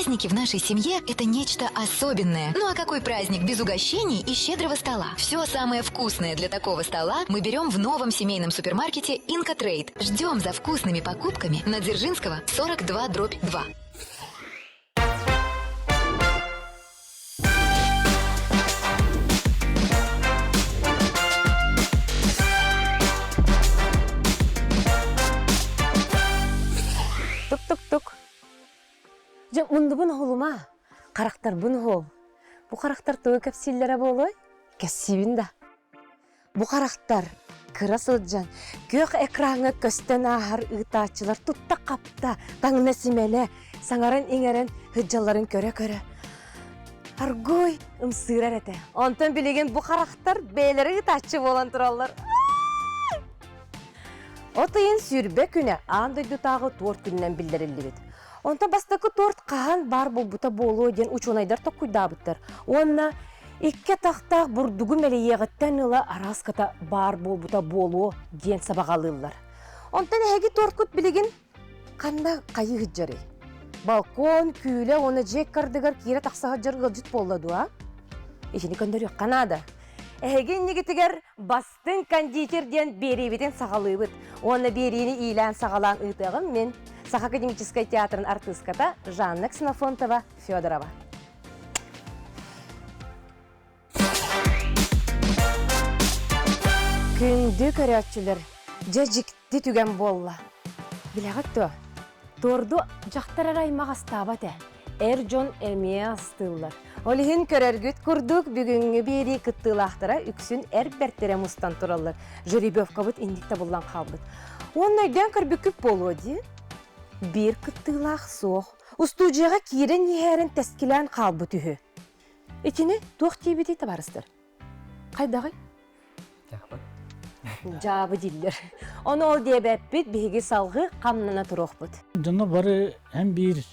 Праздники в нашей семье – это нечто особенное. Ну а какой праздник без угощений и щедрого стола? Все самое вкусное для такого стола мы берем в новом семейном супермаркете «Инка Трейд». Ждем за вкусными покупками на Дзержинского, 42 дробь 2. Тук-тук-тук. Дьэ, мундубун оһолума, харахтарбын оһол. Бу харахтар тугу кэпсииллэрэ буолуой? Кэпсиибин да. Бу харахтар кыра сылдьан күөх экраҥҥа көстөн ааһар ыытааччылар тутта-хапта, таҥна-симэнэ, саҥаран-иҥэрэн сылдьалларын көрө-көрө аргуй ымсыырар этэ. Онтон билигин бу харахтар бэйэлэрэ ыытааччы буолан тураллар. От ыйын 20 күнэ аан дойдутааҕы торт күнүнэн биллэриллибит. Онтон бастакы торт хаһан баар буолбута буолуо диэн учуонайдар токкуйдаабыттар. Уонна икки атахтаах бурдугу мэлийиэҕиттэн ыла арааската баар буолбута буолуо диэн сабаҕалыыллар. Онтон эһиги торткут билигин ханна хайыы сылдьарый? Балкон, күүлэ уонна дьиэ ыккардыгар киирэ тахса сылдьар ыалдьыт буолла дуо? Итини көннөрүөххэ наада. Эһиги иннигитигэр Бастыҥ кондитер диэн биэриибитин саҕалыыбыт. Уонна биэриини иилээн-саҕалаан ыытыаҕым мин, Саха академическай театрын артыыската Жанна Ксенофонтова Федорова. Күндү көрөөччүлэр, дьэ дьикти түгэн буолла. Билэҕит дуо? Торду дьахтар эрэ аймах астаабат ээ. Эр дьон эмиэ астыыллар. Ол иһин көрөргүт курдук бүгүҥҥү биэрии кыттыылаахтара үксүн эр бэртэрэ мустан тураллар. Жеребьевкабыт инник табыллан хаалбыт. Уонна өйдөөн көрбүккүт буолуо дии. Биир кыттыылаах суох. Устуудьуйаҕа киирэн иһээрин тэскилээн хаалбыт үһү. Итини туох диэбитий табаарыстар? Хайдаҕый? Дьаабы дииллэр. Ону ол диэбэппит, биһиги салгыы хамнана туруохпут. Дьоно бары эн биир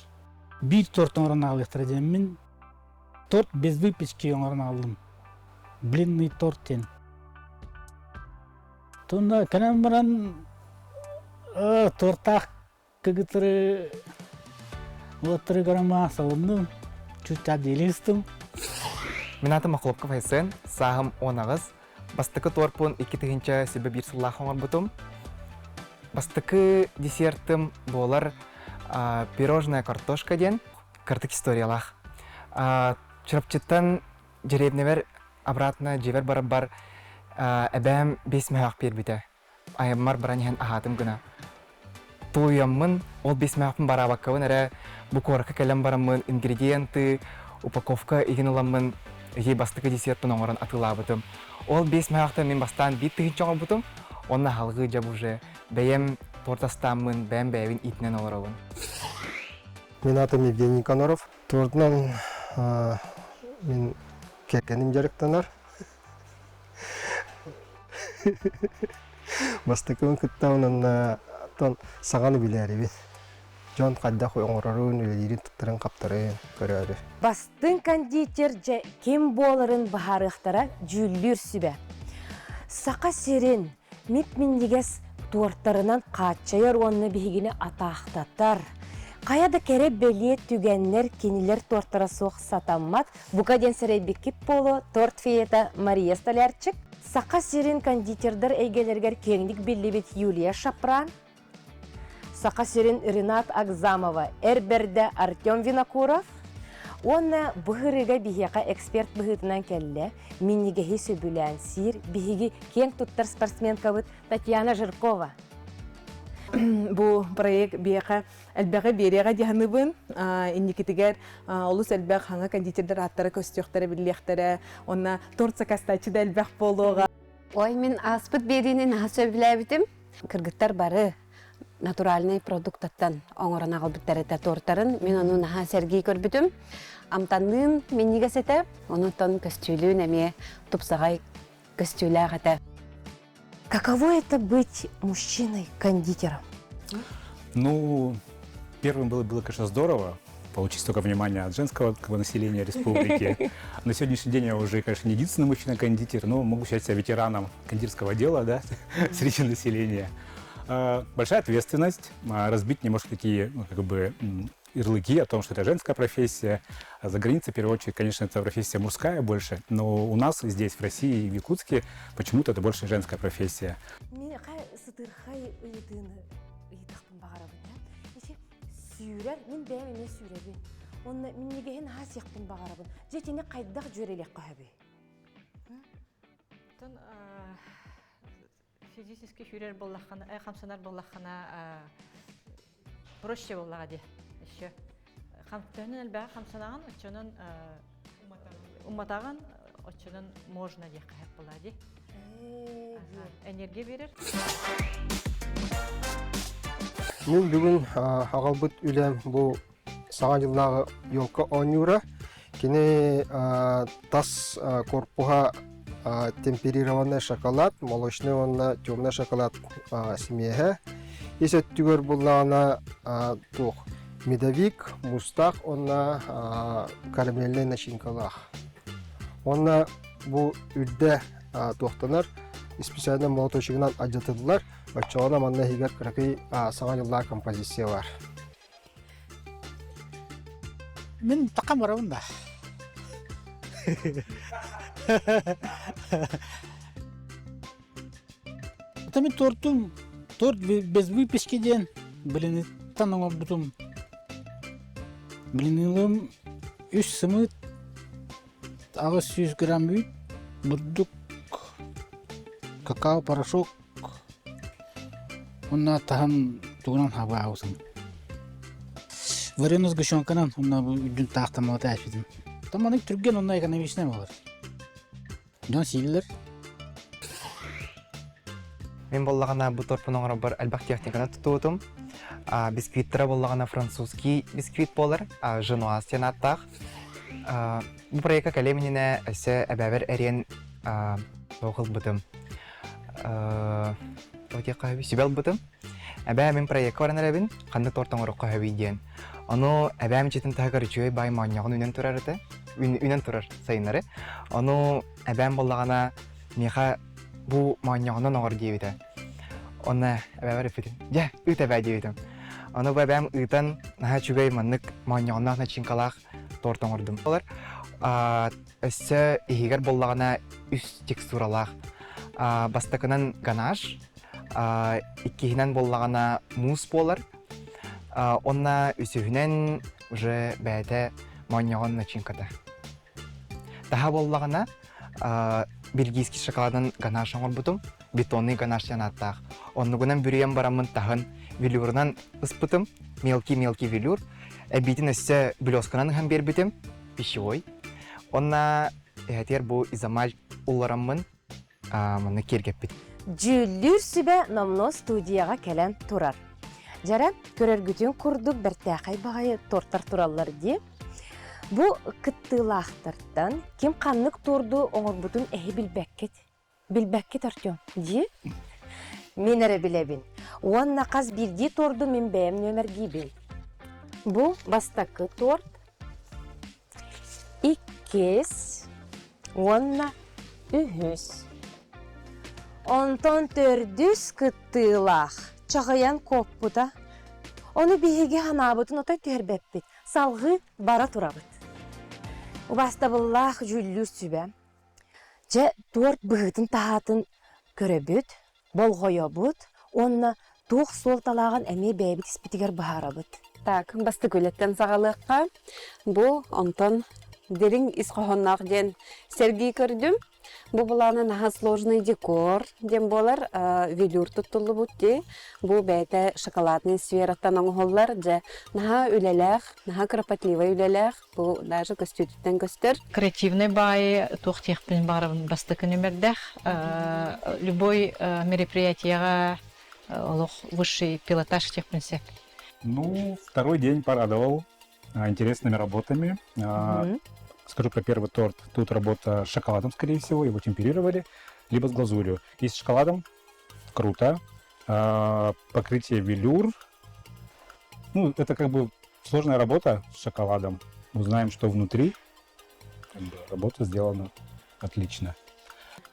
биир торт оҥорон аҕалыахтара диэммин торт без выпечки оҥорон аҕаллым. Блинный торт диэн. Тунна кэлэн баран тортаах Кыгыттары уоттары көрөн салынным, чуть-чуть диэлистым. Мин аатым Охлопков Айсен, сааһым 18. Бастакы торпун 2001 сыллаах оҥорбутум. Бастакы десертым буолар пирожная картошка диэн кырдык историялаах. Чурапчыттан дьэриэбинэбэр обратно дьиэбэр барарбар эбээм биэс мөһөөх биэрбитэ. айаммар баран иһэн аһаатым гына тулуйаммын ол бисмээхпин бараабаккабын эрэ бу куоракка кэлэн бараммын ингредиенты упаковка игин ыламмын ити бастакы десертпин оҥорон атыылаабытым ол бисмээхтэн мин бастаан биир тыһыынча оҥорбутум уонна салгыы дьэ уже бэйэм торт астааммын бэйэм бэйэбин иитинэн олоробун Мин аатым Евгений Никаноров. Тортунан мин кэргэним дьарыктанар. Бастакыбын кытта онон саҥаны билээрибин. Дьон хайдах оҥорорун, үлэлиирин, туттарын-хаптарын көрөөрү. Бастыҥ кондитер дьэ ким буоларын быһаарыахтара дьүүллүүр сүбэ. Саха сирин мип-минньигэс туортарынан хааччайар уонна биһигини атаахтатар. Хайа да кэрэ бэлиэ түгэннэр кинилэр туортара суох сатаммат Бука диэн сэрэйбиккит буолуо, торт феята Мария Столярчик, Саха сирин кондитердар эйгэлэригэр киэҥник биллибит Юлия Шапран, Саха сирин Ренат Агзамова, эр бэрдэ Артем Винокуров уонна бу ырыыга биһиэхэ эксперт быһыытынан кэллэ, минньигэһи сөбүлээн сиир биһиги киэҥ туттар спортсменкабыт Татьяна Жиркова. Бу проект биһиэхэ элбэҕи биэриэҕэ дии саныыбын. Инникитигэр олус элбэх хаҥа кондитердар ааттара көстүөхтэрэ, биллиэхтэрэ. Уонна торт сакастааччы да элбэх буолуоҕа. Ой, мин ааспыт биэриини наһаа сөбүлээбитим. Кыргыттар бары натуральнай продуктаттан оҥорон аҕалбыттар этэ тортарын. Мин ону наһаа сэргии көрбүтүм. Амтанныын минньигэс этэ, онуттан көстүүлүүн эмиэ тупсаҕай көстүүлээх этэ. Каково это быть мужчиной-кондитером? Ну, первым было, было, конечно, здорово получить столько внимания от женского как бы, населения республики. На сегодняшний день я уже, конечно, не единственный мужчина-кондитер, но могу считать себя ветераном кондитерского дела да, среди населения. А, большая ответственность, а, разбить немножко такие ну, как бы, ярлыки о том, что это женская профессия. А за границей, в первую очередь, конечно, это профессия мужская больше, но у нас здесь, в России и в Якутске, почему-то это больше женская профессия. Сытырхай ыйытыыны ыйытахпын баҕарабын ити сүүрэр мин бэйэм эмиэ сүүрэбин онно минньигэһин аһаа сиэхпин баҕарабын дьэ итини хайдах дьүөрэлиэххэ сөбүй Оттон физически сүүрэр буоллаххына, хамсанар буоллаххына проще буоллаҕа дии. Еще төһөнөн элбэҕи хамсанаҕын, оччонон уматаҕын, оччонон можно диэххэ сөп буолаа дии. Энергия биэрэр. Мин бүгүн аҕалбыт үлэм бу Саҥа дьыллааҕы елка оонньуура. Кини тас корпуһа темперированный шоколад, молочный уонна темный шоколад смеһэ. Ис өттүгэр буллаҕына туох медовик, мустаах уонна карамельнай начинкалаах. Уонна бу үрдэ туохтанар специально молоточегынан алдьатыллар. Оччоҕуна манна иһигэр кыракый саҥа дьыллаах композиция бар. Мин такам барабын да. Это мин тортум, торт без выпечки диэн блиныттан оҥорбутум. Блинылым үс сымыыт, 800 грамм үүт, бурдук, какао порошок, Уонна таһын тугунан хабаабытым. Вареную сгущенканан уонна бу үрдүн таахтаммата эппитим. Там маннык түргэн уонна экономичный буолар. Дьон сииллэр. Мин буоллаҕына бу торпун оҥоробор элбэх техниканы туттубутум. Бисквиттара буоллаҕына французский бисквит буолар, женуаз диэн ааттаах. Бу проекка кэлиэм иннинэ өссө эбээбэр эриэн туох ылбытым. Диэххэ сүбэ ылбытым. Эбээ мин проекка баран эрэбин, ханнык торт оҥороххо сөбүй диэн. Ону эбээм дьиэтин таһыгар үчүгэй баай моонньоҕун үнэн турар этэ. Үнэн турар сайыннары. Ону эбээм буоллаҕына миэхэ бу моонньоҕунан оҥор диэбитэ. Онно эбээбэр эппитим. Дьэ, ыыт эбээ диэбитим. Ону бу эбээм ыытан наһаа үчүгэй маннык моонньоҕуннаах начинкалаах торт оҥордум. Олор өссө иһигэр буоллаҕына үс текстуралаах. Бастакынан ганаш, иккиһинэн буоллаҕына муус буолар, уонна үсүһүнэн уже бэйэтэ моонньоҕон начинката. Таһа буоллаҕына бельгийский шоколадын ганаш оҥорбутум, бетонный ганаш диэн ааттаах. Оннугунан бүрүйэн бараммын таһын велюрунан ыспытым, мелкий-мелкий велюр. Эбиитин өссө блесканан ыһан биэрбитим, пищевой. Онна эһэтигэр бу изомаль уллараммын манна киэргэппит. Дьүүллүүр сүбэ номнуо студияҕа кэлэн турар. Дьэрэ, көрөргүтүн курдук бэртээхэй баҕайы тортар тураллар дии. Бу кыттыылаахтартан ким ханнык торду оҥорбутун эһи билбэккит. Билбэккит Артем, дии? Мин эрэ билэбин. Уонна хас биирдии торду мин бэйэм нүөмэргиибин. Бу бастакы торт, иккис уонна үһүс. Онтон төрдүс кыттыылаах чаҕыйан куоппута. Ону биһиги санаабытын отой түһэрбэппит, салҕыы бара турабыт. Убаастабыллаах дьүүллүүр сүбэ. Дьэ, торт быһыытын-таһаатын көрөбүт, болҕойобут уонна туох суолталааҕын эмиэ бэйэбит испитигэр быһаарабыт. Так, бастакы үлэттэн саҕалыахха. Бу онтон дириҥ ис хоһоонноох диэн сэргии көрдүм. Бу былаана наһаа сложный декор диэн буолар. Велюр туттуллубут дии. Бу бэйэтэ шоколадный сфераттан оҥоһуллар. Дьэ, наһаа үлэлээх, наһаа кропотливый үлэлээх. Бу даже көстүүтүттэн көстөр. Креативный баайы туох диэхпин баҕарабын бастакы нүмердээх. Любой мероприятиеҕа олох высший пилотаж диэхпин сөп. Ну, второй день порадовал интересными работами. Скажу про первый торт. Тут работа с шоколадом, скорее всего, его темперировали, либо с глазурью. И с шоколадом круто. Покрытие велюр. Ну, это как бы сложная работа с шоколадом. Узнаем, что внутри. Как бы работа сделана отлично.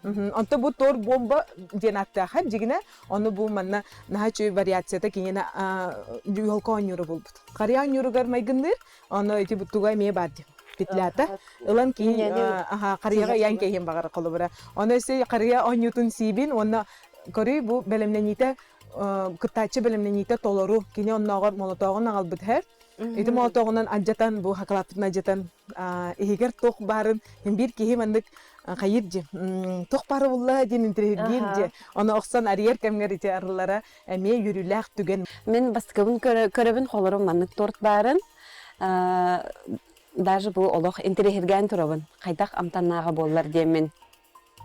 Онто бу торт бомба диэн ааттаах дьигинэ, ону бу манна наһаа үчүгэй вариацията киниэнэ елка оонньуура буолбут. Харыйа оонньууругар майгынныыр, ону ити туга эмиэ баар диэн петлята ылан киһи харыйаҕа ыйаан кэһиэн баҕар холобура. Ону өссө харыйа оонньуутун сиибин уонна көрүй бу бэлэмнэниитэ кыттааччы бэлэмнэниитэ толору кини оннооҕор молотооҕун аҕалбыт һэр. Ити молотооҕунан алдьатан бу хакалааппытын алдьатан иһигэр туох баарын биир киһи маннык хайыыр дьи туох баара булла диэн интириһиргиир дьи ону охсон арыйар кэмҥэр ити арыллара эмиэ үөрүүлээх түгэн. Мин бастакыбын көрөбүн холорум маннык торт баарын даже бу олох интириһиргээн турабын хайдах амтаннааҕа буоллар диэммин.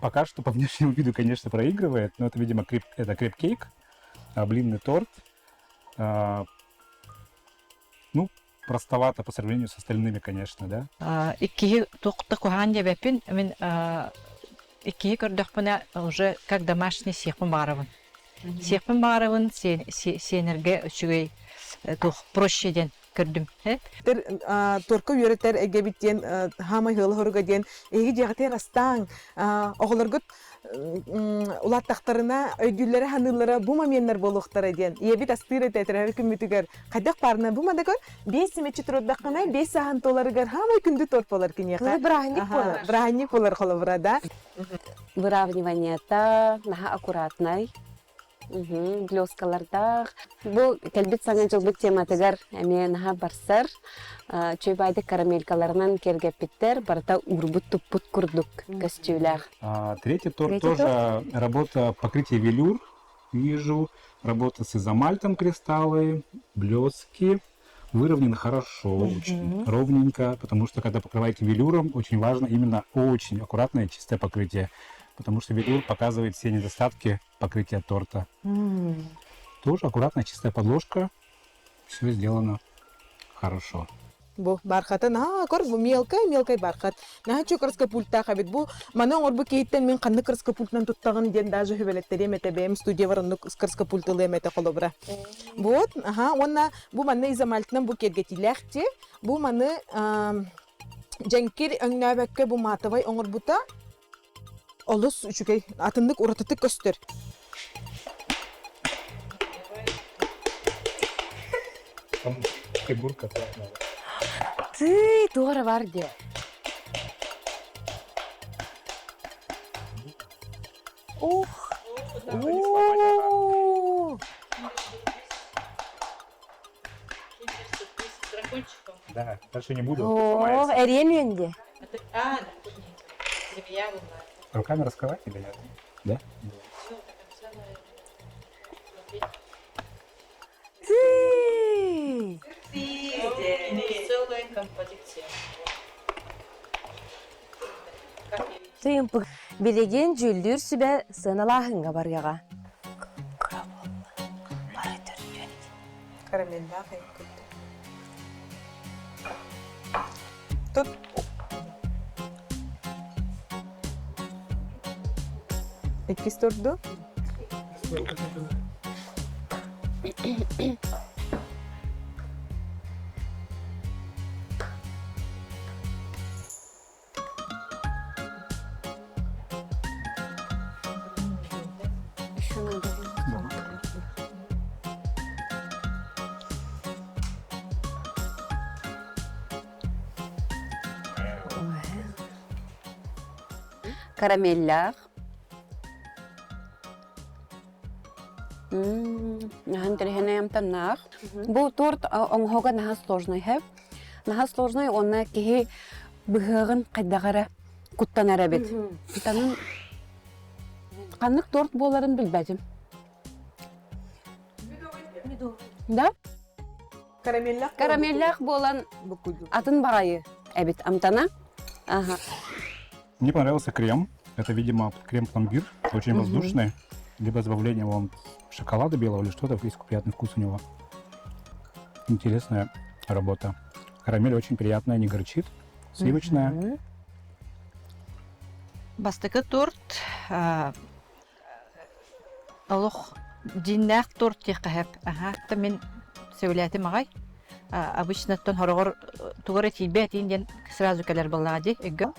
Пока что по внешнему виду, конечно, проигрывает, но это, видимо, креп, это крепкейк, блинный торт. Ну, простовато по сравнению с остальными, конечно, да. Иккиһи туох да куһаҕан диэбэппин. Мин иккиһи көрдөхпүнэ уже как домашний сиэхпин баҕарабын. Сиэхпин баҕарабын, сиэнэргэ үчүгэй туох проще диэн көрдүм. Торка үөрэтэр эйгэбит диэн хаамай ыала хоруга диэн эһиги дьиэҕитигэр астааҥ оҕолоргут улааттахтарына өйдүүллэрэ саныыллара бу моменнар буолуохтара диэн ийэбит астыыр этэ төрөөбүт күммүтүгэр хайдах баарына бу мандакар биэс симэччи турдаххына биэс сааһын туоларыгар хаамай күндү торт буолар киниэхэ бырааһынньык буолар бырааһынньык буолар холобура да Выравниваниета наһаа аккуратнай блескалардаах. Бу кэлбит Саҥа дьылбыт тематыгар эмиэ наһаа барсар. Чуйбаайдык карамелькаларынан киэргэппиттэр, барыта уурбут-туппут курдук көстүүлээх. Третий торт тоже работа покрытие велюр, вижу, работа с изомальтом кристаллы, блески. Выровнено хорошо, очень ровненько, потому что когда покрываете велюром, очень важно именно очень аккуратное чистое покрытие, потому что велюр показывает все недостатки покрытия торта. Тоже аккуратная чистая подложка, все сделано хорошо. Бу бархатын, аа, көр, бу мелкай, мелкай бархат. Наһаа үчүгэй краскопульттаах эбит. Бу маны оҥорбут киһиттэн мин ханнык краскопультынан туттаҕын диэн даже сүбэлэттэриэм этэ бэйэм студиябар оннук краскопульт ылыам этэ холобура. Вот, аха, уонна бу манна изомальтынан бу киэргэтиилээх дьиэ. Бу маны дьэҥкир өҥнөөбөккө бу матовай оҥорбута олус үчүгэй, атыннык уратытык көстөр. Там фигурка Тыы, туора бар де. Ух! О! Да, дальше не буду. О, эриэн үөнде. А, змея была. Руками раскрывать или нет? Да? Ты! Целая композиция. Тыымпык билигин дьүүллүүр сүбэ сыаналааһыҥҥа барыаҕа. Кыра буолла. Бары төрдүөн Карамеллаах Тут Иккис турду. Карамеллаах. Наһаа интэриэһинэй амтаннаах. Бу торт оҥоһуга наһаа сложный һэ. Наһаа сложный уонна киһи быһыаҕын хайдах эрэ куттанар эбит. Танын ханнык торт буоларын билбэтим. Да? Карамеллаах Карамеллаах буолан атын баҕайы эбит амтана. Ага. Мне понравился крем. Это, видимо, крем-пломбир, очень воздушный. Либо с добавлением вон шоколада белого или что-то, есть приятный вкус у него. Интересная работа. Карамель очень приятная, не горчит, сливочная. Бастакы торт олох дьиҥнээх торт диэххэ сөп. Аһа, мин сөбүлээтим аҕай. Обычно оттон хороҕор тугу эрэ тиийбэт диэн сразу кэлэр буоллаҕа дии өйгө.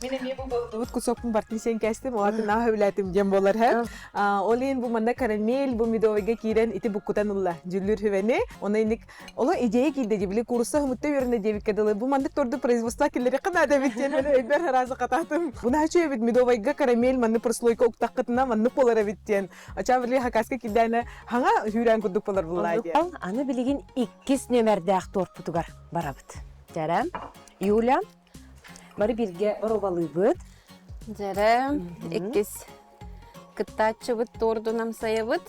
Мин эмиэ бу балыктыбыт кусокпун бартын сиэн кээстим, олатын наһаа сөбүлээтим диэн буолар һэ. Ол иһин бу манна карамель, бу медовыйга киирэн ити буккутан ылла дьүллүр хүвэни. Оны инник оло идея киирдэ дии, били курса хымытта үөрэнэ диэбиккэ дылы бу маннык торду производство киллэриэххэ наада эбит диэн мин өйбөр араазы хатаатым. Бу наһаа үчүгэй эбит медовайга карамель маннык прослойка уктаххытына маннык буолар эбит диэн. Ачаа били хакаска киирдээнэ хаҥа хүүрээн курдук болар буллаа диэн. Аны билигин иккис нүөмэрдээх торпутугар барабыт. Дьэрэ, Юля, Бары бииргэ боруобалыыбыт. Дьэрэ, иккис кыттааччыбыт тордун амсайабыт.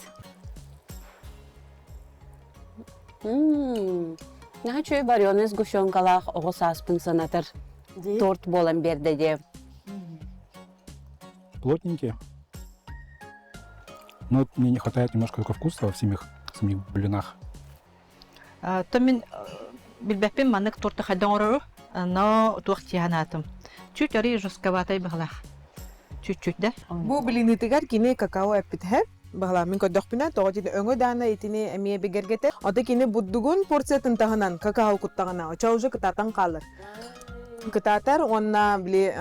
Наһаа үчүгэй вареный сгущенкалаах оҕо сааспын санатар торт буолан биэрдэ диэ. Плотненькие. Но вот мне не хватает немножко только вкуса в самих, самих блинах. То мин билбэппин маннык торты хайдах оҥорору, но туох дии санаатым. Чуть арый жестковатай быһылаах. Чуть-чуть да. Бу блинытыгар кини какао эппитэ. Баһылаа мин көрдөхпүнэ, тоҕо дии өҥө даана итини эмиэ бигэргэтэр. Ото кини бурдугун порциятын таһынан какао куттаҕына, очо уже кытаатан хаалар. Кытаатар уонна били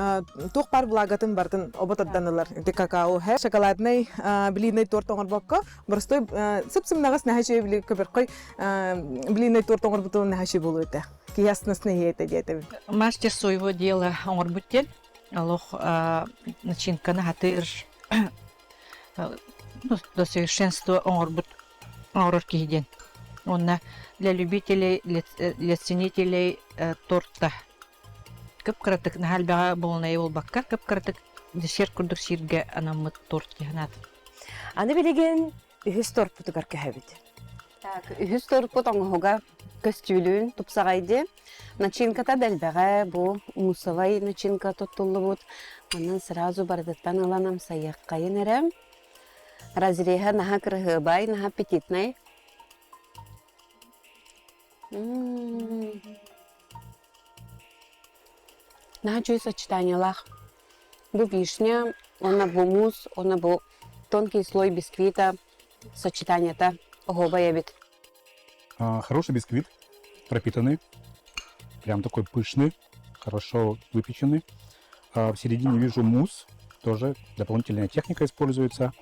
туох баар влагатын барытын оботордан ылар. Ити какао һэ шоколадный блинный торт оҥорбокко Боростой сып-сымнаҕас наһаа үчүгэй били көбөркөй блинный торт оҥорбутун наһаа үчүгэй буолуо этэ. Киһи астынасына иһиэ этэ диэтэбин. Мастер своего дела оҥорбут диэн олох начинканы хатыыр до совершенства оҥорбут оҥорор киһи диэн. Уонна для любителей, для ценителей торта кып-кыратык наһаа элбэҕи буолунайы буолбакка кып-кыратык десерт курдук сииргэ анаммыт торт диэн санаатым. Аны билигин үһүс торпутугар көһөбүт. Так, үһүс торпут оҥоһуга көстүүлүүн тупсаҕай дии. Начинката да элбэҕэ, бу мусовай начинка туттуллубут. Онон сразу барытыттан ылан амсайыаххайын эрэ. Разреһа наһаа кыраһыабай, наһаа аппетитнай. Наһаа үчүгэй сочетаниелаах. Бу вишня, уонна бу мусс, уонна бу тонкий слой бисквита сочетаниета оһуобай эбит. Хороший бисквит, пропитанный, прям такой пышный, хорошо выпеченный. В середине вижу мусс, тоже дополнительная техника используется.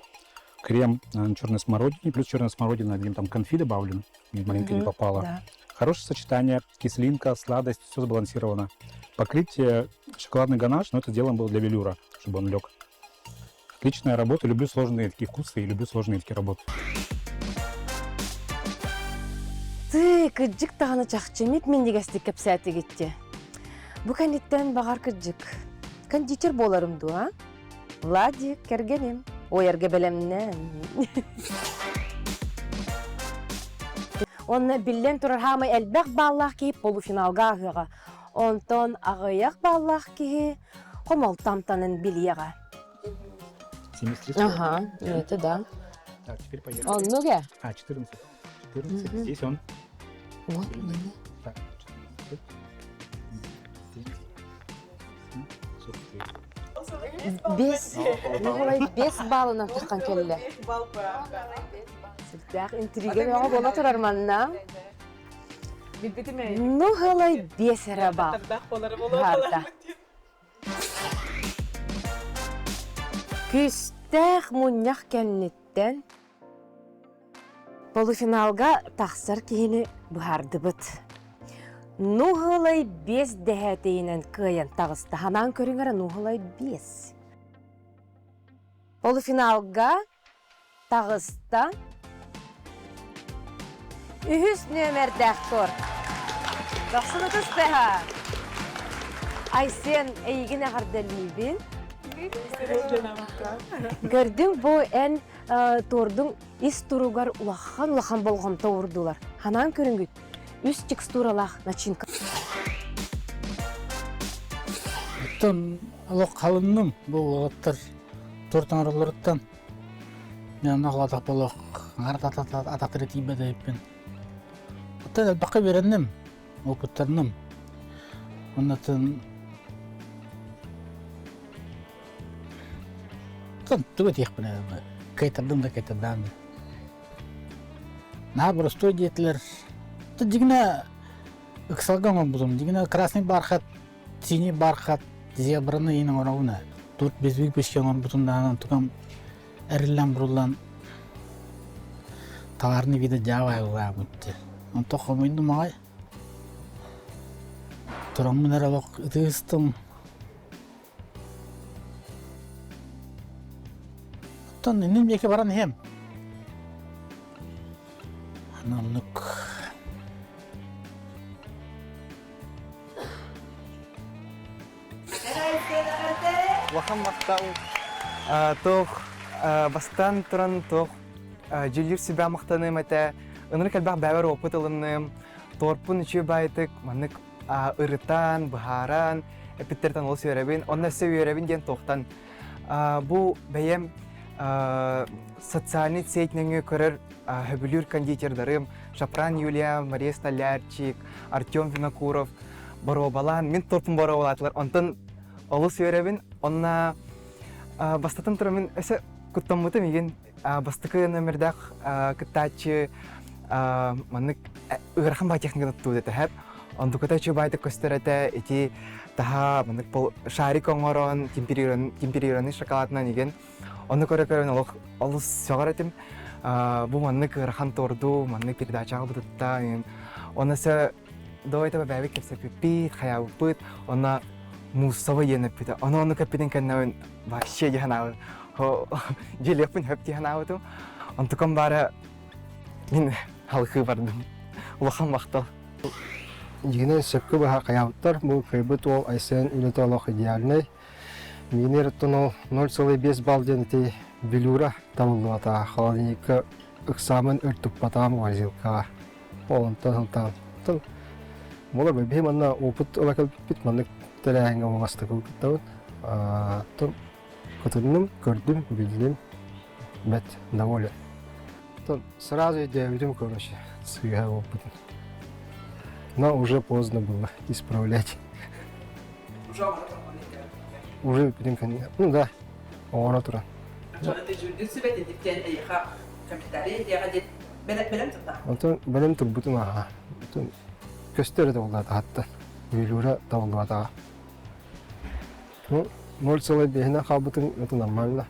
Крем на черной смородине, плюс черная смородина, видимо, там конфи добавлен, маленько не попало. Да. Хорошее сочетание, кислинка, сладость, все сбалансировано. Покрытие шоколадный ганаш, но это сделано было для велюра, чтобы он лег. Отличная работа, люблю сложные такие вкусы и люблю сложные такие работы. Ты, кырдьык даҕаны чахчы мип-минньигэстик кэпсээтигитти. Бу кэнниттэн баҕар кырдьык. Кондитер буоларым дуо, а? Владик, кэргэним, уойарга бэлэмнэн. Онно биллэн турар хаамай элбэх бааллаах киһи полуфиналга ааһыаҕа. Онтон аҕыйах бааллаах киһи хомолто амтанын билиэҕэ. 73. Ага, это да. Так, теперь поехали. Оннук э? А, 14. 14. Здесь он. Вот, Так, 14. Бес, Николай бес баллынан таххан кэллэ. Сүрдээх интрига бөҕө буола турар манна. Ну, һылай бес эрэ бал. Харда. Күүстээх мунньах кэнниттэн Полуфиналга тахсар киһини быһаардыбыт. Нуһулай биэс дэһээтийинэн кыайан таҕыста. Ханаан көрүҥ эрэ нуһулай биэс. Полуфиналга таҕыста. Үһүс нүөмэрдээх торт. Дохсун ытыс тыаһа. Айсен, эйигин эҕэрдэлиибин. Көрдүҥ бу эн тордуҥ ис туругар улахан-улахан болҕомто уурдулар. Ханаан көрүҥгүт, үс текстуралаах начинка. Оттон олох халынным бу уолаттар торт оҥороллоруттан мен оҕолотох олох атахтара тиийбэт эбиппин. Оттон элбэххэ үөрэнним, опыттанным. Оннотон Тугу этиэхпин кыайтардым да кыайтардаан да. Наһаа боростуой диэтилэр. Дьигинэ ыксалга оҥорбутум. Дьигинэ красный бархат, синий бархат. Зебраны иин оҥоробун ээ. Тут без выпечки оҥорбутун даҕаны тукам эриллэн буруллан товарный вида дьаабы айыллаабыт дии. Онтон хомуйдум аҕай. Тураммын эрэ олох ытыыстым. Оттон инним диэки баран иһэм. Оннук. Улахан махтал туох бастаан туран туох дьүүллүүр сүбэ махтаныым этэ. Ынырык элбэх бэйэбэр опыт ылынным. Торпун үчүгэй баайытык маннык ырытан, быһааран, эпиттэртэн олус үөрэбин. Онно өссө үөрэбин диэн туохтан бу бэйэм социальный сеть нөҥүө көрөр хөбүлүүр кондитердарым Шапран Юлия, Мария Столярчик, Артем Винокуров боруобалаан, мин торпун боруобалаатылар. Онтон олус үөрэбин. Онно бастатан туран мин өссө куттаммытым игин бастакы номердаах кыттааччы маннык ыарахан баа техниканы туттубут этэ хэп. Онтуката үчүгэй баайдык көстөр этэ. Ити таһа маннык шарик оҥорон, темперированный шоколадынан игин Ону көрө-көрөн олох олус сөҕөр этим. Бу маннык ыарахан торду, маннык передачаҕа бытытта. Оны өссө до этого бэйэбит кэпсэппиппит, хайаабыппыт, онно муссовый диэн эппитэ. Ону ону кэппитин кэннэ вообще дии санаабыт. Дьиэлиэхпин хөп дии санаабытым. Онтукам баара мин халхыы бардым. Улахан махтал. Дьиҥинэн сөпкө быһа хайаабыттар. Бу кыайбыт уол Айсен үлэтэ олох идеальнай. Миинэр оттон ол 0,5 балл диэн ити Бүлүүрэ табыллыбатаҕа, холодильникка ыксаамын өр туппатаҕым морозилкаҕа. Ол онтон сылтаан. Оттон буолар биһи манна опыт ыла кэлбиппит, маннык тэрээһиҥҥэ бастакы кыттабыт. Оттон кытынным, көрдүм, биллим, бэт доволен. Оттон сразу өйдөөбүтүм, короче, сыыһа буолбутун. Но уже поздно было исправлять. Уже бүтүн кэннэ. Ну да, оҥоро туран. Онтон бэлэм турбутум ааха. Онтон көстөр эрэ табыллаатаҕыттан. Үөлүүрэ табыллыбатаҕа. Ну, 0,5-инэн хаалбытым это нормально.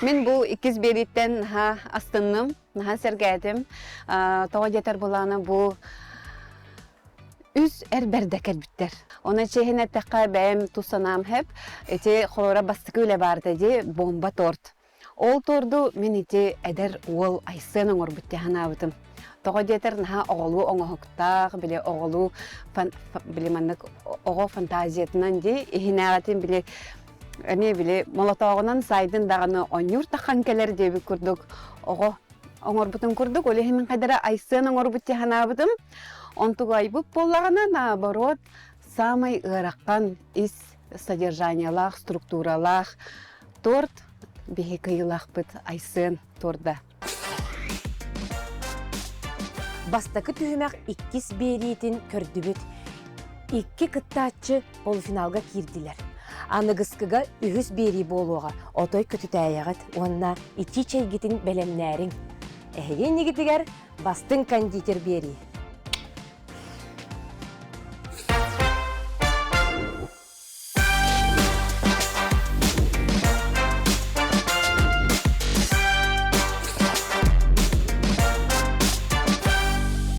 Мин бу иккис биэрииттэн наһаа астынным, наһаа сэргээтим. Тоҕо диэтэр булаана бу үс эр бэрдэ кэлбиттэр. Онон чиэһин эттэххэ бэйэм тус санаам хэп ити холобура бастакы үлэ баарта дии бомба торт. Ол торду мин ити эдэр уол Айсен оҥорбут дии санаабытым. Тоҕо диэтэр наһаа оҕолуу оҥоһуктаах, били оҕолуу били маннык оҕо фантазиятынан дии иһинээҕитин били эмиэ били молотооҕунан сайдын даҕаны оонньуур таххан кэлэр диэбит курдук оҕо оҥорбутун курдук ол иһин мин хайдара Айсен оҥорбут дии санаабытым. Онтугайбыт буоллаҕына, наоборот, саамай ыарахан ис содержаниелаах, структуралаах торт биһи кыйылаахпыт Айсен торда. Бастакы түһүмэх иккис биэриитин көрдүбүт. Икки кыттааччы полуфиналга киирдилэр. Аныгыскыга үһүс биэрии буолуоҕа, отой көтүтээйэҕит уонна итии чэйгитин бэлэмнээриҥ. Эһиги иннигитигэр бастыҥ кондитер биэрии.